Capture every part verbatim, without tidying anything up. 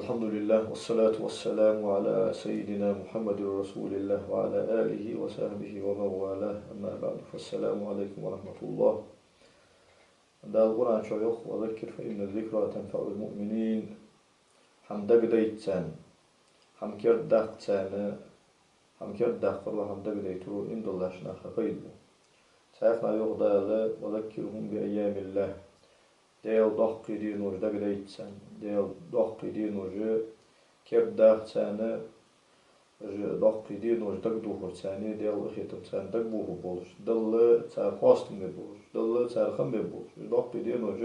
الحمد لله، والصلاة والسلام على سيدنا محمد رسول الله وعلى آله وصحبه ومن والاه، أما بعد، فالسلام عليكم ورحمة الله. Дала Къуръан чу йоах: «وذكر فإن الذكرى تنفع المؤمنين». Хьо дагадайта царна, хьо кердадаккха царна, хьо кердадаккхар ва, хьо дагадайтар ва иман долча наха пайда бу. Цхьаькха йоах Дала: «وذكرهم بأيام الله». Даьла доккхий денош дагадайта царна. Даьла доккхий денош кердадаккха царна, уж доккхий денош дагадохар царна, Даьла къахетам царна дагабохаргболаш, Далла цар хоастам бергболаш, Далла цар хам бергболаш. Уж доккхий денош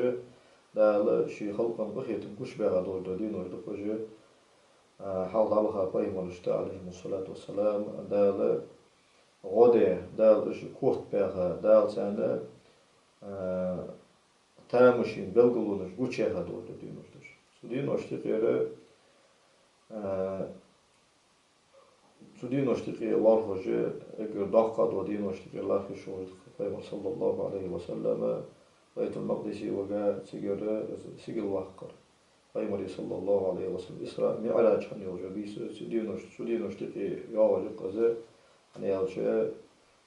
Дала ший халкъа къахетам гучабаьха долаш дола денош да-кх уж. А, хьалха дӀабаха пайхамарашта, عليهم الصلاة والسلام, Дала гӀо даь, Дала уж котбаьха, Дала царна, а, тамашийна белгалонаш гучаяьха долаш дола денош да уж. Цу деношта юкъера, а, цу деношта юкъе лоархӀаш, эггара доккха дола деношта юкъера лоархӀаш волаш да-кх Пайхамар, صلى الله عليه وسلم, Байтул-Макъдисе вига, цигара из сигала ваккхар. Пайхамара, صلى الله عليه وسلم, Исраъ, МиӀраж хинна йолча бийса, цу деношта, цу деношта юкъе йоагӀаш я-кх из, хӀана аьлча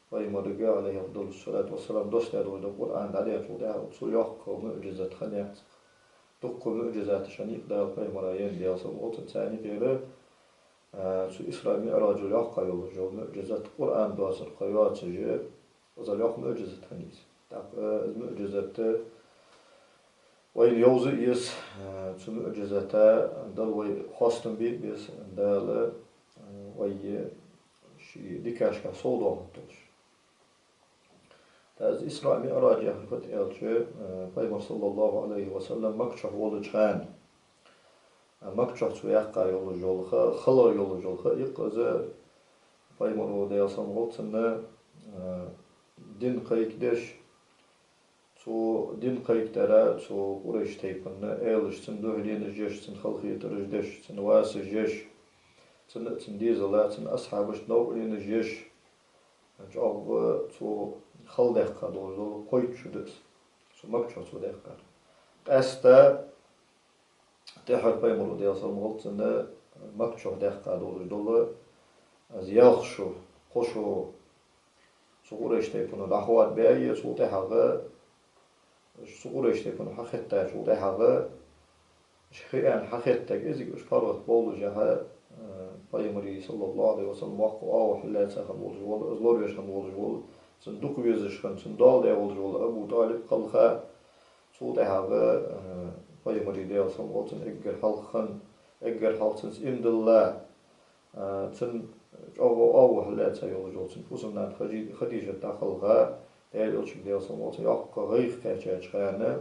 Пайхамарга, عليه أفضل الصلاة والسلام, доссадаь долаш дола Къуръан дӀадаьчул тӀехьагӀа цул йоккха муӀжизат хиннаяц-кх. Дукха муӀжизаташ хиннай-кх Дала Пайхамара енна, Даьла салам хилда цунна, царна юкъера, а, цу Исраъ-МиӀражал йоккха йолаш йола муӀжизат Къуръан доацар кхы йоацаш, из йоккха муӀжизат хиннай из. ТӀаккха, а, из муӀжизат вайна йовза а еза, а, цу муӀжизата Дала вай хоастам бе а беза, Дала, а, вай ший дикашка совдоахаргдолаш. ТӀаккха из Исраъ-МиӀраж яхар фуд аьлча, а, Пайхамар, صلى الله عليه وسلم, Макка чу волча хана, а, Макка чу цо яьккха йолаш йола ха, хала йолаш йола ха я-кх из, Пайхамара, Даьла салам хилда цунна, а, дин кхайкадеш, цу дин кхайкадара цу Къурайш тайпан аьлаш, цунна духьаленаш еш, цунна халахетараш деш, цунна васаш еш, цунна а, цун дезала, цун асхьабашта новкъарлонаш еш, чӀоагӀа цо хала даьккха долаш дола кхойтта шу да из, цу Макка чу цо даьккхар. Къаьстта тӀехьара Пайхамара, Даьла салам хилда цунна, Макка чу даьккха долаш дола из ялх шу, кхо шу цу Къурайш тайпано дӀахоадабаь, цул тӀехьагӀа, цу Къурайш тайпано хьахеттачул тӀехьагӀа, уж хиъна хьахеттаргда, из уж паргӀата бовлашехьа, а, Пайхамара, صلى الله عليه وسلم, воккха оагӀув хьаллаьца хинна волаш вола, из лоравеш хинна волаш вола, цунна дукха везаш хинна, цунна доал даь волаш вола Абу ТӀалиб кхелха, цул тӀехьагӀа, а, Пайхамара, Даьла салам хилда цунна, эггара хьалха хинна, эггара хьалха цунца иман дилла, а, цун чӀоагӀа оагӀув хьаллаьца йолаш йола цун фусам-нана Хадижа-, Хадижат дӀакхелха, Даьла Элчанга, Даьла салам хилда цунна, йоккха гӀайгӀа кхаьчача хана,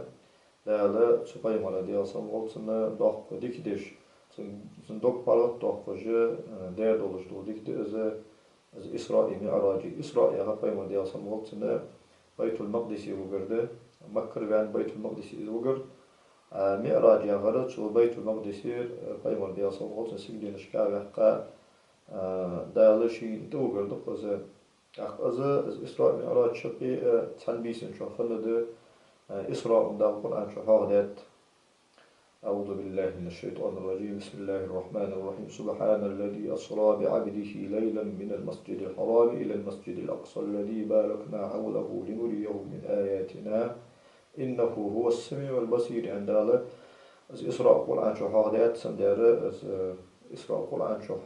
Дала цу Пайхамара, Даьла салам хилда цунна, доккха дика деш, цун, цун дог паргӀата доаккхаш, а, даь долаш дола дика да из, из Исраъ-МиӀраж. Исраъ яхар Пайхамар, Даьла салам хилда цунна, Байтул-Макъдисе вугар да, Маккара ваьнна Байтул-Макъдисе из вугар, а, МиӀраж яхар цу Байтул-Макъдисе, а, Пайхамар, Даьла салам хилда цунна, сигаленашка ваьккха, а, Дала шийна тӀавугар да-кх из. ТӀаккха из, из Исраъ-МиӀраж чаккхе, а, цхьан бийсан чухь хиннад, а, Исраъ Дала Къуръан чу хьоахадаьд. أعوذ بالله من الشيطان الرجيم. بسم الله الرحمن الرحيم. سبحان الذي أسرى بعبده ليلا من المسجد الحرام إلى المسجد الأقصى الذي باركنا حوله لنريه من آياتنا إنه هو السميع البصير. Яхаш Дала из Исраъ Къуръан чу хьоахадаьд, цудухьа из, э, Исраъ Къуръан чу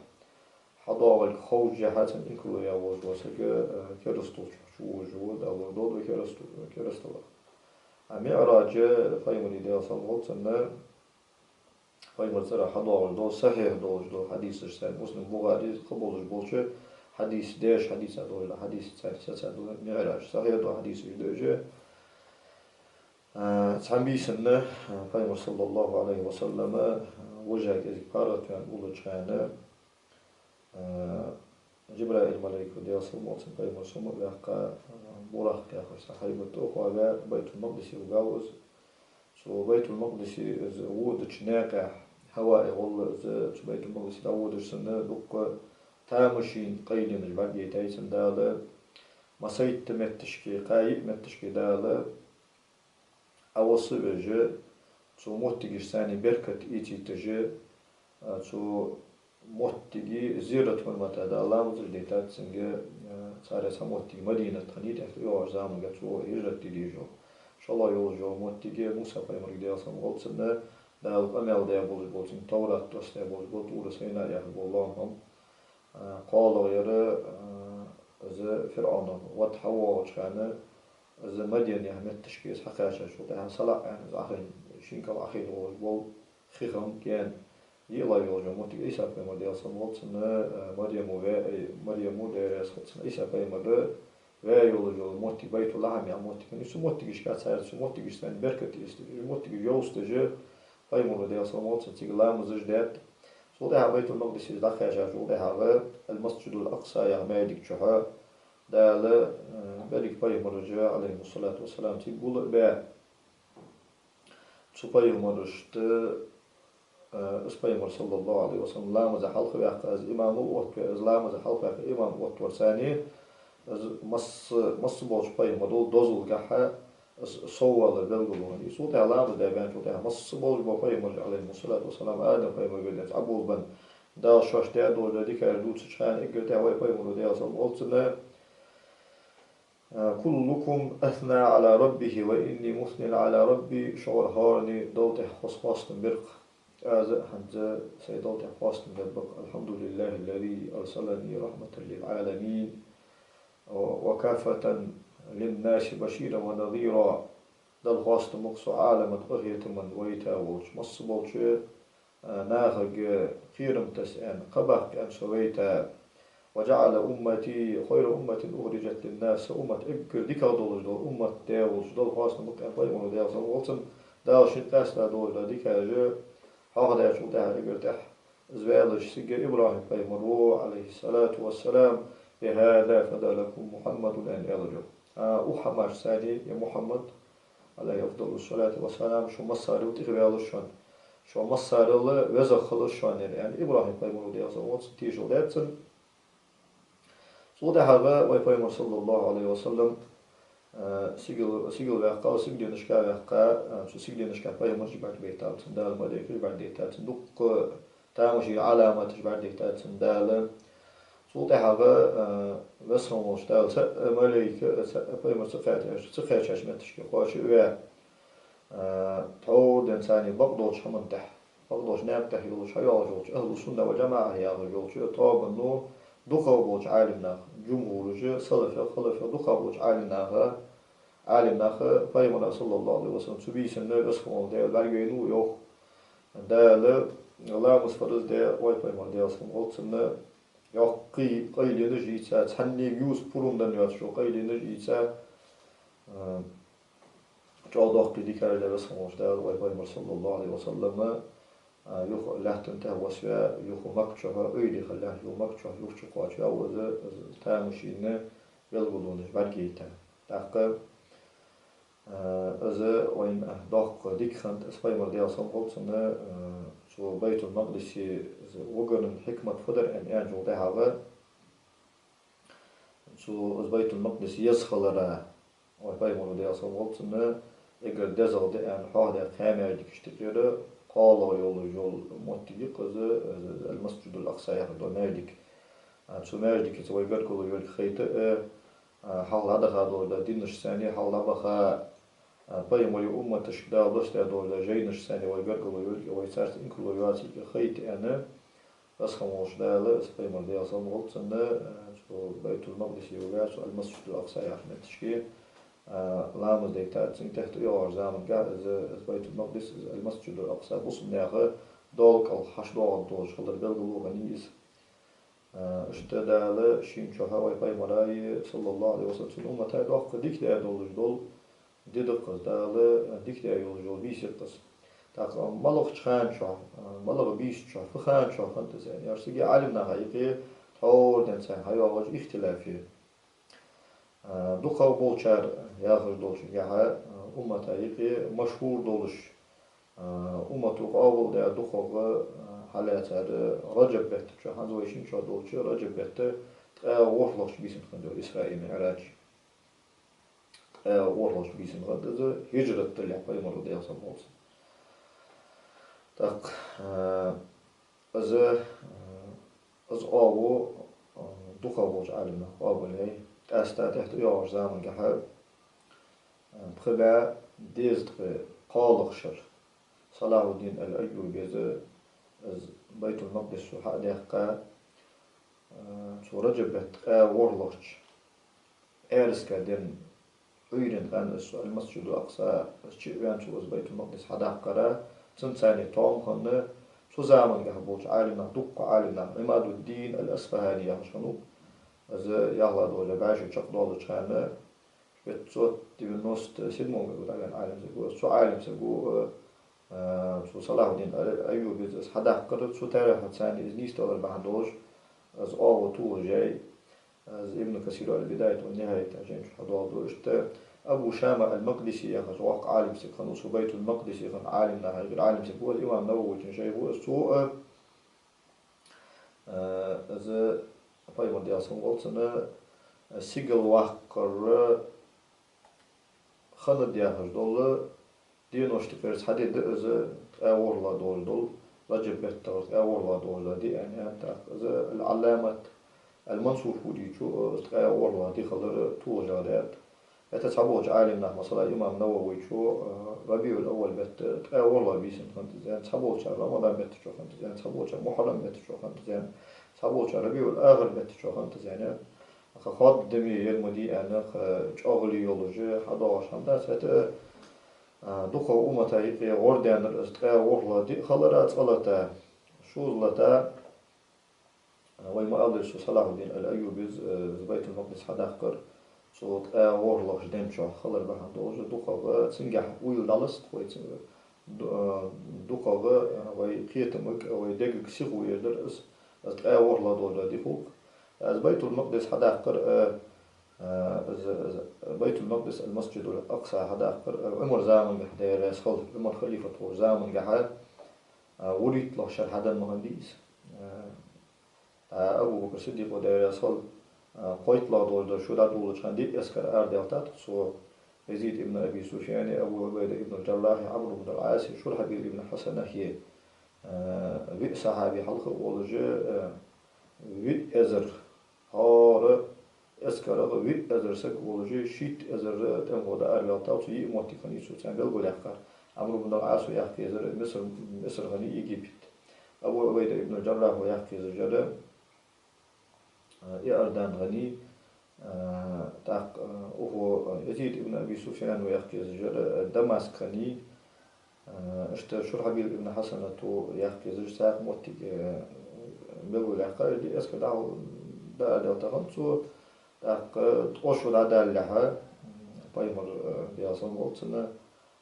хьадоагӀалга ховшшехьа, цунна инкарло яь волаш вола саг, э, керастал чу вувш ва, Дала лорадолда вай керастал-, керасталах. А МиӀраж Пайхамара, Даьла салам хилда цунна, Пайхамара цӀерагӀа хьадоагӀаш дола, сахьихь долаш дола хьадисаш, сай Муслим, Бухари кхы болаш болча хьадис деш, хьадиса долаш дола хьадис, царца, царца дола МиӀраж. Сахьихь дола хьадисаш да уж. А, цхьан бийсан, а, Пайхамар, صلى الله عليه وسلم, а, вожа кӀезига паргӀатваьнна уллача хана, а, Жабраил малайко, Даьла салам хилда цунна, Пайхамар сома а ваьккха, а, Буракъ яхаш цхьа хьайбат тӀа а хоаваь, Байтул-Макъдисе вугав из. Цу Байтул-Макъдисе из водача наькъа, хьаваи гӀолла из цу Байтул-Макъдисе дӀаводаш санна, дукха тамашийна къайленаш бӀаргаяйтай цунна Дала, массайтта метташка, кхаь-йиъ метташка Дала Ӏовосса а веш, цу моттигашца беркат эцийташ, А, цу моттиге зиярат хьурмата Дала ламазаш дайтад цунга, а, царех цхьа моттиг Мадинат хиннай, тӀехьа тӀайоагӀача заманга цо хӀижрат де дезаш йола. ШоллагӀа йолаш йола моттиг Муса пайхамарга, Даьла салам хилда цунна, Дала къамаьл даь болаш бола, цунга Товрат доссадаь болаш бола, ТӀури Сайна яхаш бола лоам хиннаб. А, кхоалагӀа яр, а, из ФирӀавна вата хьавоагӀача хана, из Мадьян яха метташка из хьакхаьчачул тӀехьагӀа, салаӀа аьнна из Ӏохайна, шин кӀал Ӏохайна волаш бола хи хиннаб, гаьна. ЙиълагӀа йолаш йола моттиг Ӏийса пайхамар, Даьла салам хилда цунна, а, Марьяма ваь, ай, Марьяма, Даьла раьза хилва цунна, Ӏийса пайхамар ваь йолаш йола моттиг, Байтул-Лахьам яха моттиг хиннай. Цу моттигашка цар, цу моттигашца беркат эцаш, уж моттигаш йовзийташ, пайхамара, Даьла салам хилда цунна, цига ламазаш даьд. Цул тӀехьагӀа Байтул-Макъдисе из дӀакхаьчачул тӀехьагӀа Ал-Масджидул-Акъса яха маьждига чухьа Дала, э, берригаш пайхамараш, Ӏалайхимуссалату вассалам, цига гул а баь, цу пайхамарашта, э, из пайхамар, саллаллахӀу Ӏалайхи ва саллам, ламаза хьалхаваьккха, из имамал оттаваь, из ламаза хьалхаваьккха имам оттавар санна, из масса, масса болча пайхамарал дозалгахьа из соввалар белгало хиннай. Цул тӀехьагӀа ламаз даь баьнначул тӀехьагӀа масса болаш бола пайхамараш, Ӏалайхимуссалату вассалам, Адама пайхамаргара денз Ӏоболабенна, Дала шоашта даь долаш дола дикаш дувцача хана, эггара тӀехьа вай пайхамара, Даьла салам хилда цунна: «كلكم أثنى على ربه وإني مثن على ربي», шугара хӀаране Далла тӀа хос хоастам бир-кх, аз а хӀанз сай Далла тӀа хоастам бергба-кх. «الحمد لله الذي أرسلني رحمة للعالمين وكافة للناس بشيرا ونذيرا». Далла хоастам ба-кх со Ӏаламан къахетама вайта волча, масса болча, а, нахага кхерам таса аьнна, кхаъ баккха аьнна со вайта. «وجعل أمتي خير أمة أخرجت للناس», са уммат эггара дикагӀа долаш дола уммат даь волча Далла хоастам ба-кх аьнна, пайхамара, Даьла салам хилда цунна, Дала шийна къаьстта долаш дола дикаш хьоахадаьчул тӀехьагӀа эггара тӀехьа из ваьлча, цига ИбрахӀим пайхамара, Ӏалайхиссалату вассалам: «بهذا فضلكم محمد», аьнна, аьлар йоах. А, укх хӀамашца санна, я Мухьаммад, Ӏалайхи афдалу ссалату вассалам, шо массарел тӀехваьлар шоана, шо массарел везагӀа хилар шоана ер, аьнна, ИбрахӀим пайхамара, Даьла салам хилда цунна, тешал даьд цунна. Цул тӀехьагӀа вай пайхамар, саллаллахӀу Ӏалайхи ва саллам, а, сигала, сигала ваьккхав, сигаленашка ваьккха, а, цу сигаленашка пайхамараш бӀаргабайтав цунна Дала, малайкаш бӀаргадайтав цунна, дуккха тамашийна Ӏаламаташ бӀаргадайтав цунна Дала. Цул тӀехьагӀа, а, Веза хинна волча Дала цхьа а малайка, цхьа а пайхамар ца кхаьчача, ца кхаьчача метташка кхоачаш а ваь, а, тхьовра денз царна бакъдолча хӀаман тӀа, бакъдолча наькъа тӀа йолаш хьайоагӀаш йолча, Ахьлу Сунна ва ДжамаӀа яхаш йолча тоабано дукхагӀа болча Ӏалимнаха, джумхӀураш, салафех, халафех дукхагӀа болча Ӏалимнаха, Ӏалимнаха пайхамара, саллаллахӀу Ӏалайхи ва саллам, цу бийсанна Веза хинна вола Даьла бӀаргавайнав йоах. Дала ламаз фарз даь вай пайхамар, Даьла салам хилда цунна, йоккхий къайленаш ийца, цхьаннега ювца пурам даь йоацаш йола къайленаш ийца, а, чӀоагӀа доккхий дикаш даь Веза хинна волча Дала вай пайхамар, саллаллахӀу Ӏалайхи ва саллам, а, юха лаьттан тӀа ваьсса, юха Макка чухьа, Ӏуйре хинна лаьрхӀа юха Макка чухьа юха чукхоачаваьв из, из тамашийна белгалонаш бӀаргайта. ТӀаккха, а, из вайна доккха дика хиннад, из пайхамар, Даьла салам хилда цунна, а, цу Байтул-Макъдисе из вигаран хьикмат фу дар аьнна, аьнначул тӀехьагӀа, цу из Байтул-Макъдис еза хилара, вай пайхамара, Даьла салам хилда цунна, эггара дезагӀа да аьнна хьоахадаь кхаь маьждигашта юкъера кхоалагӀа йолаш йола моттиг я-кх из, из Ал-Масджидул-Акъса яхаш дола маьждиг. А, цу маьждигаца вай гаргало йолга хайта а, а, хьалха дӀадаха долаш дола динашца санна хьалха дӀабаха, а, пайхамара умматашка Дала доссадаь долаш дола жайнашца санна вай гаргало йолга, вай царца инкарло йоацилга хайта аьнна, Веза хинна волча Дала, из пайхамар, Даьла салам хилда цунна, а, цу Байтул-Макъдисе вига, цу Ал-Масджидул-Акъса яхача метташка, а, ламаз дайтад цунга, тӀехьа тӀайоагӀача заманга из, из Байтул-Макъдис, из Ал-Масджидул-Акъса бусалба наьха дола кӀал хьачудоагӀаргдолаш хилара белгало хиннай из. А, иштта Дала шийна чухьа вай пайхамара, саллаллахӀу Ӏалайхи ва саллам, цун уммата доккха дика даь долаш дола ди да-кх из, Дала дика даь йолаш йола бийса я-кх из. ТӀаккха малагӀча хана чухь, малагӀа бийса чухь, фу хана чухь хиннад из аьнна, ер сага Ӏалимнаха юкъе тхьовра денз царна хьайоагӀаш ихтилаф я. А, дукхагӀа болчар яхаш долчунгахьа, а, уммата юкъе машхӀур долаш, а, уммато къоабалдаь дукхагӀа, а, хьалаьцар Раджаб бетта чухь, хӀанз вай шийна чухь долча Раджаб бетта ткъаь ворхӀлагӀча бийсан хиннад Исраъ, МиӀраж. Ткъаь ворхӀлагӀча бийсан хиннад из, хӀижрат далехь пайхамара, Даьла салам хилда цунна. ТӀаккха, а, Из, э, из оагӀув, э, дукхагӀа болча Ӏалимнаха къоабал яьй. Къаьстта тӀехьа тӀайоагӀача замангахьа, э, пхи бӀаь дезткъеи кхоалагӀча шера Салахьуддин аль-Айюбис из Байтул-Макъдис цо хьа а даьккха, э, цу Раджаб бетта ткъаь ворхӀлагӀча Пӏаьраска ден Ӏуйрийна хана из цу Аль-Масджидуль-Акъса, из чу а ваьнна цо из Байтул-Макъдис хьадаккхар, цунца цхьана тоам хинна, цу замангахьа болча Ӏалимнаха, дуккха Ӏалимнаха, Ӏимадуддин аль-Асфахьани яхаш хиннав. Из ялхлагӀа дола бӀаь шу чакхдоалача хана, пятьсот девяносто седьмом году дӀаваьнна Ӏалимсаг ва из. Цу Ӏалимсаго, э, э, цу Салахьуддин аль-Айюбис из хьадаккхар, цу таьрахьаца цхьана из нийсделар бахьан долаш, из оагӀув толаш яьй. Из Ибн Касира аль-Бидаят ва нихаят яхача жайна чу хьадоаладу. Иштта Абу Шама аль-Макъдиси яхаш воккха Ӏалимсаг хиннав, цу Байтул-Макъдисе хинна Ӏалимнаха юкъера Ӏалимсаг ва из, имам Нававийчун шайх ва из. Цо, э, э, из Пайхамар, Даьла салам хилда цунна, сигала ваккхар хиннад яхаш дола деношта кхерца хьаде да из ткъаь ворхӀлагӀа долаш дола, Раджаб беттагара ткъаь ворхӀлагӀа долаш дола ди аьнна, тӀаккха из аль-Ӏалламат аль-Мансурфурийчо из ткъаь ворхӀлагӀа ди хилар толашагӀа даьд. ХӀаьта цхьаболча Ӏалимнаха, масала, имам Нававийчо, э, РабиӀуль-Авваль бетта ткъаь ворхӀлагӀа бийсан хиннад из аьнна, цхьаболчар Рамадан бетта чу хиннад из аьнна, цхьаболчар Мухьаррам бетта чу хиннад из аьнна, цхьаболчар РабиӀуль-Ахир бетта чу хиннад из аьнна. Ха, ходдаме ер ма дий аьнна, ха, чӀоагӀале йолаш хьадоагӀаш хӀама дац. ХӀаьта, а, дукхагӀа уммата юкъе гӀордаьннар из ткъаь ворхӀлагӀа ди хилар, цкъа лата, шозза лата, а, вай ма аллара, цу Салахьуддин аль-Айюбис, э, из Байтул-Макъдис хьадаккхар цу ткъаь ворхӀлагӀча ден чу хилар бахьан долаш, дукхагӀа цунгахьа уйла дӀаласт вай цунга. Ду-, э, дукхагӀа, э, вай кхетамга, вай дегага сиха ер дар из, из ткъаь ворхӀлагӀа долаш дола ди хул-кх. Из Байтул-Макъдис хьадаккхар, э, э, из, из Байтул-Макъдис, аль-Масджидуль-Акъса хьадаккхар, э, Ӏумара замангахьа, Даьла раьза хилва, Ӏумар халифат волча замангахьа, э, вурийтталагӀча шера хьаденна ма хиннадий из. Э, ТӀаккха Абу Бакр Сиддикъо, Даьла раьза хилва, а, кхойтталагӀа долаш дола шу дӀадолалуча хана диъ эскар арадаьлар тӀаккха цо Язид ибн Аби Суфьяни, Абу Ӏубайда ибн аль-Джаррахьи, Ӏамр ибн аль-Ӏаси, Шурхьабил ибн Хьасанахи, а, виъ сахьаби хьалха а волаш, а, виъ эзар, хӀара эскарах виъ эзар саг волаш, шийтта эзар тӀемахо дӀаараваьлар тӀаккха цу йиъ моттиг хиннай цо царна белгалъяьккхар. Ӏамр ибн аль-Ӏаса яккха езар Миср, Миср хиннай, Египет. Абу Ӏубайда ибн аль-Джаррахьа яккха езаш яр, а, Иордан хиннай, а, тӀаккха, а, укхо, а, Язид ибн Аби Суфьяна яккха езаш яр, а, Дамаск хиннай, а, иштта Шурхьабил ибн Хьасаната яккха езаш цхьаькха моттиг, а, белгалъяьккхар, из эскар дӀа-, дӀаадаьлар тӀаккха цо, тӀаккха ткъо шу дӀадалалехьа, Пайхамар, а, Даьла салам хилда цунна,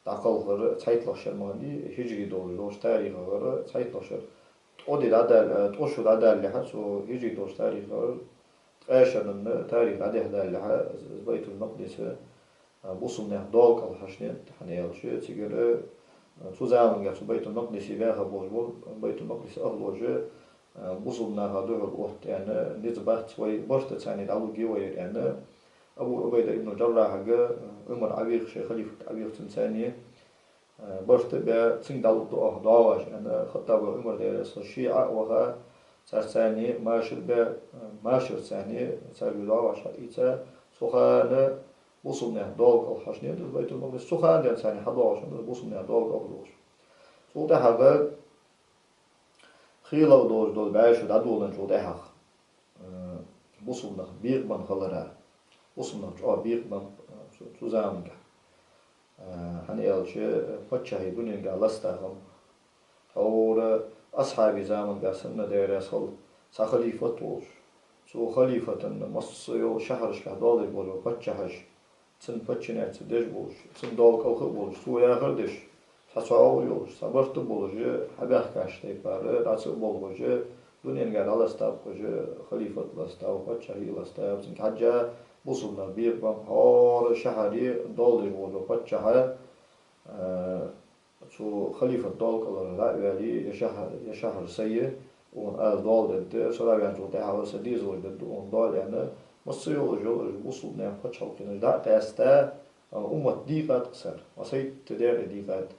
дӀакхалхар цхьайтталагӀа шера ма хиннадий, хиджри долаш долча тарихагара цхьайтталагӀа шера. Ткъо ди дӀадал-, э, ткъо шу дӀадалалехьа цо хиджри долча тарихагара, ткъаь шера тарих дӀадехьадалалехьа, из Байтул-Макъдис, э, бусалба наьха доал кӀал хьаштнет, хӀана аьлча цигара, э, цу замангахьа цу Байтул-Макъдисе баьха болаш бола, Байтул-Макъдиса ахӀлоша, э, бусалба наха духьал отт аьнна, низ бац вай, барт царна дӀалургья вай ер аьнна, Абу Ӏубайда ибн Джаррахьага, э, Ӏумар Ӏовеха, шоай халифат Ӏовеха цунна царна, э, барт баь, цунга дӀалургда оаха доагӀаш аьнна, Хаттаба Ӏумар, Даьла раьза хилва, шиӀа а ваха, царца царна машар баь, э, машарца царна, царгара доагӀаш хьаийца, цу хана бусалба наьха доал кӀал хьаштнет из Байтул-Макъдис, цу хана денз царна хьадоагӀаш хиннад из бусалба наьха доал кӀал долаш. Цул тӀехьагӀа ХилагӀа долаш дола бӀаь шу дӀадолалучул тӀехьагӀа, э, бусалба нах бекъабенна хилара, бусалба нах чӀоагӀа бекъабеннаб, э, цу, цу замангахьа. Э, хӀана аьлча, э, паччахьий дуненга ласта хиннаб. Тхьовра асхьабий замангахьа санна, Даьла раьза хилва, цхьа халифат волаш, цу халифата массайола шахьарашка доалаш бола паччахьаш, цун подчиняться деш болаш, цун доал кӀалха а болаш, цо яхар деш, цхьа цхьоагӀо йолаш, цхьа барт а болаш, хьабаьхкача тайпара дӀа ца а болхаш, дуненга дӀаластаб-кх уж, халифат ластав, паччахьий ластав, цунга хьежжа бусалба нах бекъабеннаб, хӀара шахьаре доал деш волча паччахьа, э, цу халифата доал кӀалара дӀа а ваьле, ер шахьа-, ер шахьар са я, укхунна аз доал дергда, со дӀаваьнначул тӀехьагӀа са дезалаш дергда укхунна доал, аьнна, массайола йолаш уж бусалба наьха паччахьалкхенаш дӀа а къаьста, а, уммат дийкъад-кх цар, массайтта даькъе дийкъад.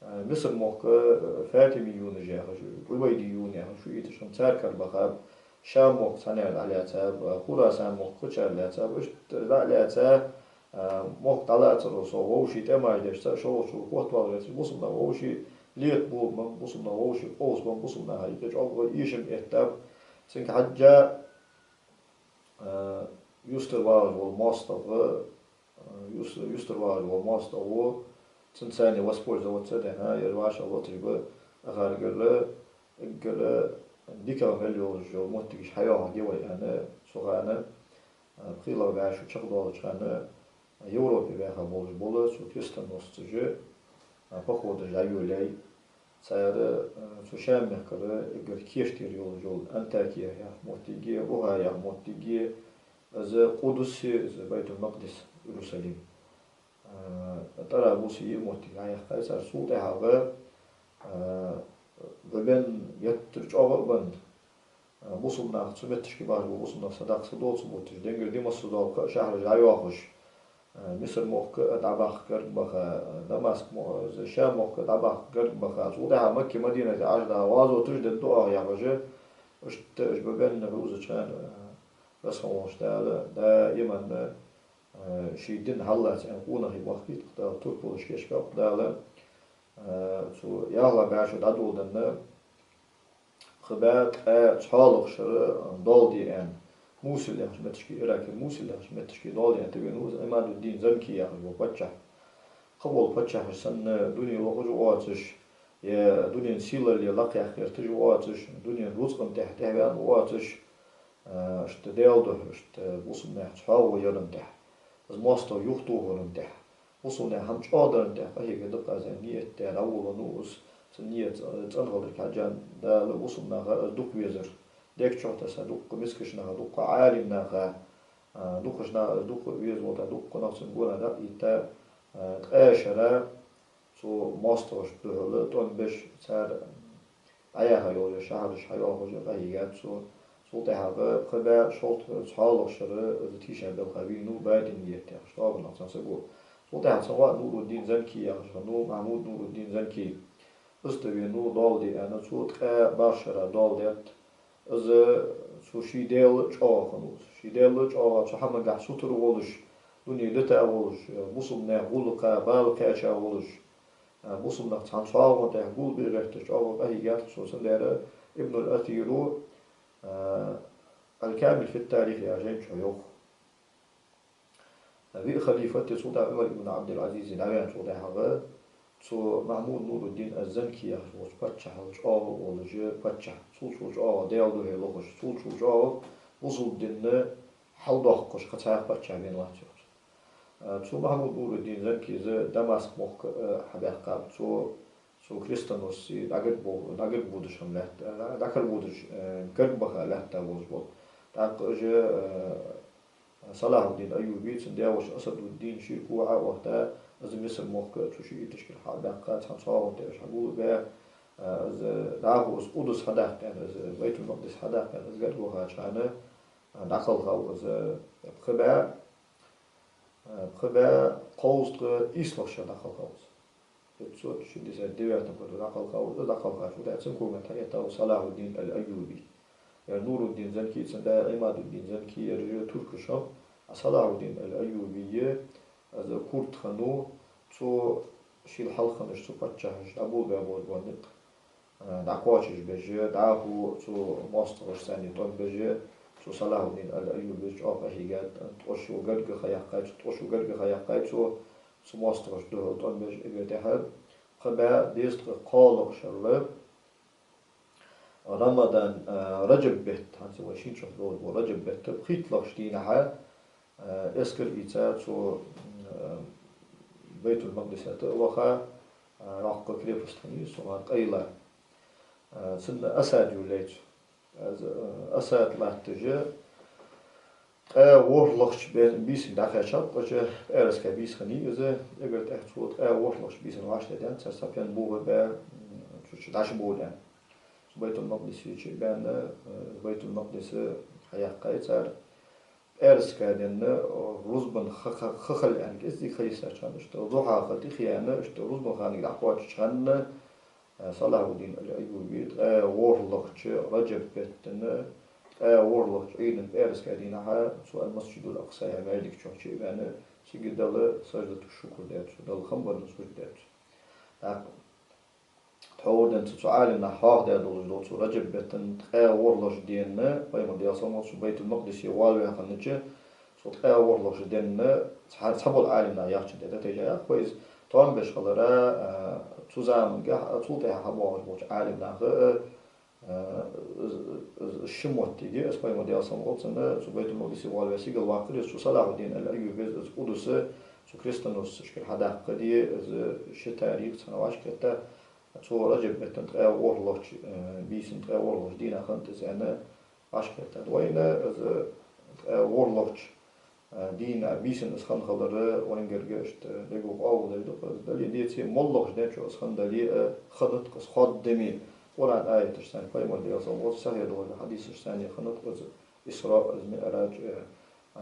Э, Мисар мохк, э, фатимиюнаш яхаш, Ӏубайдиюнаш яхаш, шиӀиташ хиннаб, цар кара бахаб, Шам мохк цхьаннахьара дӀалаьцаб, э, Хурасан мохк кхычар лаьцаб, иштта дӀа а лаьца, э, мохк дӀалацаро со вовший тӀемаш деш ца, шоллагӀчул котвала гӀерташ, бусалба нах вовший летабоабеннаб, бусалба нах вовший къовсабеннаб, бусалба наха юкъе чӀоагӀа эшам эттаб. Цунга хьежжа, э, юстара вагӀаш вола моастагӀа, э, юс-, юстара вагӀаш вола моастагӀа, цунца царна воспользоваться даьнна, ер вӀашагӀлоацаш ба, акхаргара, эггара дикагӀа мел йолаш йола моттигаш хьайоахаргья вай аьнна, цу хана, э, пхелагӀа бӀаь шу чакхдоалача хана, Европе ваьха болаш бола цу крестоносцаша, э, походаш дӀайолаяьй. Цар, э, цу Шам мехкара эггара кештера йолаш йола Антакия яха моттиге, Ухар яха моттиге, из Къудусе, из Байтул-Макъдис, Иерусалим, э, Тарабусе йиъ моттиг дӀаяьккхай цар. Цул тӀехьагӀа, э, бӀу бенна геттара чӀоагӀа а бенна, э, бусалба нах, цу метташка бахаш бола бусалба нах садаккха са доцу буташ, денгара ди масса дола кхы а шахьараш дӀайоахаш, э, Мисар мохк а дӀабаккха гарга баха, э, Дамаск мо-, э, Шам мохк а дӀабаккха гарга баха, цул тӀехьагӀа Макка, Мадинате Ӏаш да гӀазоташ дергда оаха яхаш, иштта уж бӀу бенна бувзача хана, э, Веза хинна волча Дала даиман, э, ший дин хьаллаца аьнна къонахий бахкийтар-кх Дала, турпалаш кийчбаьб-кх Дала, э, цу ялхлагӀа бӀаь шу дӀадоладенна, пхи бӀаь ткъаь цхьоалагӀча шера доал де аьнна, Мусил яхача метташка, Иракера Мусил яхача метташка доал де аьнна тӀавена ва из Ӏимадуддин Занки яхаш вола паччахь. Кхыбола паччахьаш санна дуне лохаш воацаш, е дунен сийлалле лакхъяккха гӀерташ воацаш, дунен рузкъан тӀехьа тӀехваьнна воацаш, э, иштта Даьла духьа, иштта бусалба наьха цхьоагӀо яран тӀехьа, из моастагӀа юхатохаран тӀехьа, бусалба наьха хӀама чӀоагӀдаран тӀехьа къахьегаргда-кх аз аьнна ният даь дӀаволавенна ва из. Цун ният цӀена хиларга хьежжа Дала бусалба наха из дукха везар, дег чу тесса дукха мискача наха, дукха Ӏалим наха, а, дукхача наха из дукха везавале, дукха нах цун гонахьа дӀа а этта, а, ткъаь шера цу моастагӀашта духьала тӀом беш, цар дӀаяха йолча шахьарашка хьайоахаш къахьийгад цо. Цул тӀехьагӀа пхи бӀаь шовзткъеи цхьоалагӀча шера из тийшабелха вийнав Батин-Мигет яхаш тоабан нах цхьан саго. Цул тӀехьагӀа цунга Нуруддин Занки яхаш хиннав, Махьмуд Нуруддин Занки. Из тӀавена ва, доал де аьнна, цо ткъаь бархӀ шера доал даьд. Из цу ший Даьла чӀоагӀа хиннав из. Ший Даьла чӀоагӀа цу хӀамангахьа сутара волаш, дуне дита волаш, бусалба наьха гӀулакха бала кхаьча волаш, бусалба нах цхьан цхьоагӀон тӀехьа гулбе гӀерташ чӀоагӀа къахьийгад-кх цо. Цудухьа Ибнул Асира, а, «Аль-Камил фи т-Тарих» яхача жайна чу йоах. Виъ халифа тӀа, цул тӀехьагӀа Ӏумар ибн Ӏабдул-Ӏазиз дӀаваьнначул тӀехьагӀа, цу Махьмуд Нуруддин аз-Занки яхаш волча паччахьал чӀоагӀа волаш паччахь, цул чӀоагӀа Даьла духьа лохаш, цул чӀоагӀа бусалба дин хьалдоаккхаш кхы цхьа паччахь вена вац йоах цо. Цу Махьмуд Нуруддин Занкис Дамаск мохк а хьабаьккхаб цо, цу крестоносций дӀагаргбо-, дӀагаргбодаш хинна лаьтта, дӀакаргбодаш, э, гарга баха лаьтта волаш бола. ТӀаккха уж, э, Салахьуддин Айюби, цун даь-воша Асадуддин ширко Ӏоотта, из Мисар мохк а цу шиӀиташкара хьабаьккха, цхьан цхьоагӀон тӀа уж хьагулбаь, э, из дӀахо из Къудус хьадаккха аьнна, из Байтул-Макъдис хьадаккха аьнна, из гарга вахача хана, э, дӀакхелхав из пхи бӀаь, э, пхи бӀаь кховзткъеи ийслагӀча шера дӀакхелхав из. Пятьсот шестьдесят девятом году дӀакхелхав из, дӀакхелхача хана цун коган тӀа хьаэттав Салахьуддин аль-Айюби. Ер Нуруддин Занки, цун да Ӏимадуддин Занки, ераш туркаш хиннаб, а Салахьуддин аль-Айюби, из курд хиннав, цо шийла хьалха хиннача цу паччахьашта дӀаболабаь бола никъ, э, дӀакхоачашбеш, дӀахо цу моастагӀашца цхьана тӀом беш, цу Салахьуддин аль-Айюбис чӀоагӀа къахьийгад, ткъо шу гарга ха яьккхай цо, ткъо шу гарга ха яьккхай цо, цу моастагӀашта духьала тӀом беш. Эггара тӀехьа пхи бӀаь дезткъеи кхоалагӀча шера Рамадан, э, Раджаб бетта, хӀанз вай шийна чу долаш бола Раджаб бетта пхийтталагӀча дийнахьа, э, эскар ийца цо, э, Байтул-Макъдиса тӀа а ваха, э, йоккха крепость хиннай из, цу хана къайла. Э, цунна Асад йолаяьй цо. Из, э, Асад латташ, ткъаь ворхӀлагӀча бе-, бийсан дӀакхаьчаб, кхыча пӀаьраска бийса хиннай из, эггара тӀехьа цо ткъаь ворхӀлагӀча бийсан вӀаштӀехьадаьннад, цар сапен буха баь, м, цу чу дӀачубовла аьнна. Байтул-Макъдисе чу а баьнна, э, Байтул-Макъдис хьаяьккхай цар. Пӏаьраска денна, рузбан ха, ха, ха хилла аьнна, кӏезига ха йисача хана, иштта духьа ха тӏехъяьнна, иштта рузбан ханага дӏакхоачача хана, э, Салахьуддин аль-Айюби ткъаь ворхӏлагӏча Раджаб бетта, ткъаь ворхӏлагӏча Ӏийда пӏаьраска дийнахьа цу аль-Масджидуль-Акъса яха маьждига чу чу а ваьнна, цига Далла саждату шукр даьд цо, Далла хам барна сужда даьд цо. ТӀаккха тхьовра денз цу Ӏалимнаха хьоахадаь долаш дола, цу Раджаб бетта ткъаь ворхӏлагӏча денна, Пайхамар, Даьла салам хилда цунна, Байтуль-Макъдисе валаваь хиннача, цу ткъаь ворхӏлагӏча денна цхьа, цхьабола Ӏалимнаха яхача тӏа тайжа яха, вай из тоам беш хилара, а, цу заманга, а, цул тӏехьа хьабоагӏаш болча Ӏалимнаха, а, а, из, из ши моттиге, из Пайхамар, Даьла салам хилда цунна, цу Байтуль-Макъдисе валаваь сигала ваккхар из, цу Салахьуддин аль-Айюбе из Къудус, цу крестоносцашкара хьадаккха де, из ши тарих цхьана вӏашкахетта, цу Раджаб бетта ткъаь ворхӏлагӏча, э, бийсан ткъаь ворхӏлагӏча дийнахьа хиннад из аьнна, вӏашкахетта. Вайна из ткъаь ворхӏлагӏча, э, дийнахьа, бийсан из хинна хилар вайна гарга иштта дегах къоабалдеш да-кх из. Дале а, деце а, моллагӏча ден чу из хинна дале а, э, хиннад-кх из ходдаме, Къуръан аяташца, Пайхамара, Даьла салам хилда цунна, сахьихь долча хьадисашца хиннад-кх из. Исраъ, из Миӏраж, э,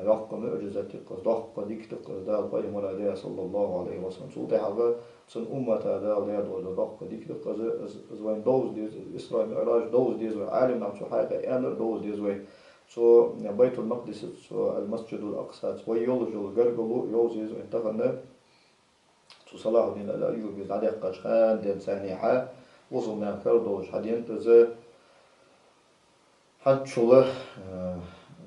йоккха муӏжизат я-кх из, доккха дика да-кх из Дала Пайхамара даь, саллаллахӏу Ӏалайхӏи ва саллам. Цул тӏехьагӏа цун уммата Дала даь дола доккха дика да-кх из, из, из вайна довза деза, из Исраъ, Миӏраж довза деза вай, Ӏалимнаха цу хьакъехьа аьннар довза деза вай. Цу Байтуль-Макъдисаца, цу аль-Масджидуль-Акъсаца вай йолаш йола гаргало йовза еза вайна тахан. Цу Салахьуддин аль-Айюбе из дӏадаьккхача хана денз цхьаннахьа бусалба наьха кара долаш хьаденад из. Хӏанзчул, э,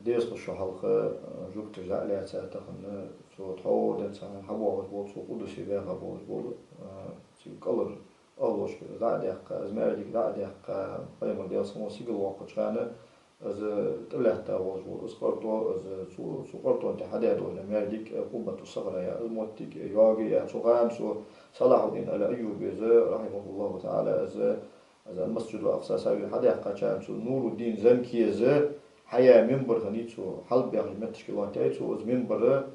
дезткъа шу хьалха, э, жугташа дӏа а лаьца тахан, цу тхьовра денз цхьаннахьа хьабоагӏаш бола, цу Къудусе баьха болаш бола, э, цига кӏалхара агӏлошкара из дӏа а даьккха, из маьждиг дӏа а даьккха, Пайхамар, Даьла салам хилда цунна, сигала воаккхача хана, из тӏалаьтта волаш вола из къарто, из цу, цу къартона тӏа хьадаь дола маьждиг, э, Къуббату Сахра яха из моттиг, э, йоаге а яь, цу хана цу Салахьуддин аль-Айюбе из, рахьимахӏуллахӏу таӏала, из, из аль-Масджидуль-Акъса сави хьадаьккхача хана, цу Нуруддин Занкиез хьаяь мимбар хиннай цо, хьалбаьхача метташка лоаттаяьй цо из мимбар,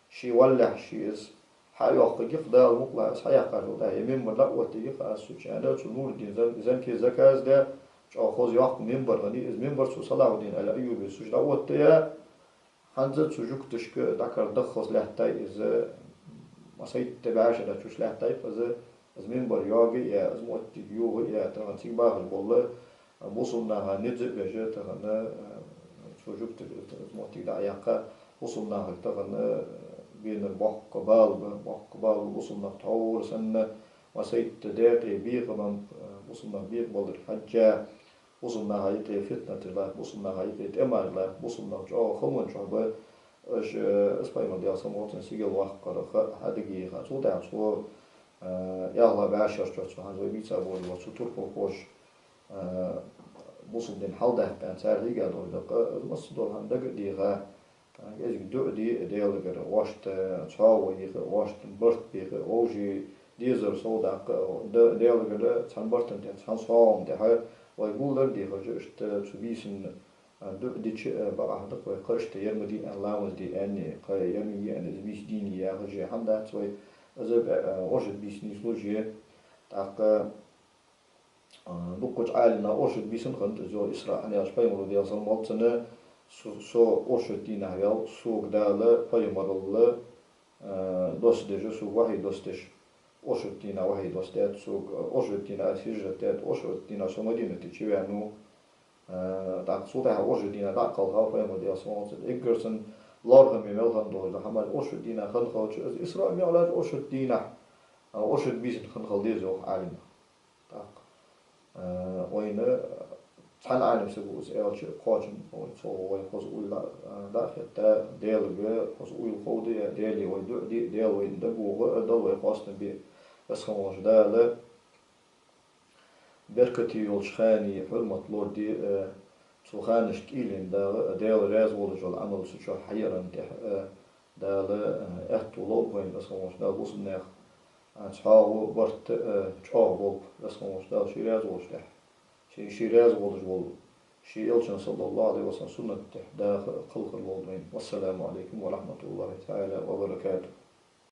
ше валлалехь ше из хьайоаккхаргья-кх, Дала мукъалахь, из хьаяьккхачул тӏехьагӏа ер мимбар дӏаоттадергья-кх аз цу чу аьнна, цу Нуруддин Зан-, Занкиез заказа даь, чӏоагӏа хоза йоккха мимбар хиннай из. Мимбар цу Салахьуддин аль-Айюбе цу чу дӏаоттаяь, хӏанз а цу жугташка дӏакара даххалца лаьттай из, массайтта бӏаь шера чу лаьттай-кх из, из мимбар йоаге а яь, из моттиг йоаге а яь, тахан цига бахаш бола бусалба наха низ а беш, тахан, э, цу жугташа из моттиг дӏа а яьккха, бусалба нахага тахан, э, бенар боккха бала ба, боккха бала ба бусалба нах тхьовра санна, массайтта даькъе бекъабеннаб, э, бусалба нах бекъабаларга хьежжа, бусалба наха юкъе фитнаташ латт, бусалба наха юкъе тӏемаш латт, бусалба нах чӏоагӏа халончох ба. Уж, э, из Пайхамар, Даьла салам хилда цунна, сигала ваккхар ха хьадиге ха. Цул тӏехьагӏа цу, э, ялхлагӏа бӏаь шера чу, цу хӏанз вай бийца болаш бола цу турпалхоша, э, бусалба дин хьалдаьккха, цар хьийга долаш да-кх, из массадола хӏама дага а деха, э, кӏезига дуӏа де Даьлагара, вӏашта цхьоагӏо еха, вӏаштан барт беха, вовший дезар совдаккха, Да-, Даьлагара цхьан барта тӏа, цхьан цхьоагӏо тӏа вай гулдар дехаш, иштта цу бийсан, э, дуӏа дича, э, бакъахьа да-кх вай, кхы иштта ер ма де аьнна ламаз де аьнна, кхы ер ма е аьнна из бийса дийна яхаш хӏама дац вай, из, э, оршот бийса нийслуш я. Тӏаккха, э, дуккхача Ӏалимнаха оршот бийсан хиннад из, йоах, Исраъ хьаяьлча, Пайхамара, Даьла салам хилда цунна, со, со оршот дийнахьа ваьв, сога Дала пайхамарал, э, доссадеш, сога вахьи доссадеш, оршот дийнахьа вахьи доссадаьд сога, оршот дийнахьа аз хӏижрат даьд, оршот дийнахьа со Мадинате чувенав. Э, тӏаккха цул тӏехьагӏа оршот дийнахьа дӏа а кхелхав Пайхамар, Даьла салам хилда цунна, эггара санна лоархӏаме мел хинна долаш дола хӏама оршот дийнахьа хинна хилча, из Исраъ, Миӏраж оршот дийнахьа, э, оршот бийсан хинна хила деза, йоах Ӏалимнаха. ТӀаккха, э, вайна цхьан Ӏалим саго из аьлча, кхоачам, вай цо вай хоза уйла, э, дӏа а хетта, Даьлага хоза уйла ховда, Даьлага вай дуӏа де, Даьла вайна дагавоха, Дала вай хоастам бе, Веза хинна волча Дала беркате йолча хана хьурмат лораде, э, цу ханашка кӏийлен дагӏа, Даьла раьза волаш йола Ӏамал цу чу хьаяра тӏехьа, э, Дала, э, аьттув лулба вайна, Веза хинна волча Дала, бусалба наьха, э, цхьоагӏо, барт, э, чӏоагӏа болба, Веза хинна волча Дала, ший раьза волча тӏехьа. Ший, ший раьза волаш вола, ший элчан, саллаллахӏу Ӏалайхӏи ва саллам, суннат тӏехьа даха кхалхар лулба вайна. Вассаламу Ӏалайкум ва рахьматуллахӏи таӏала ва баракатухӏ.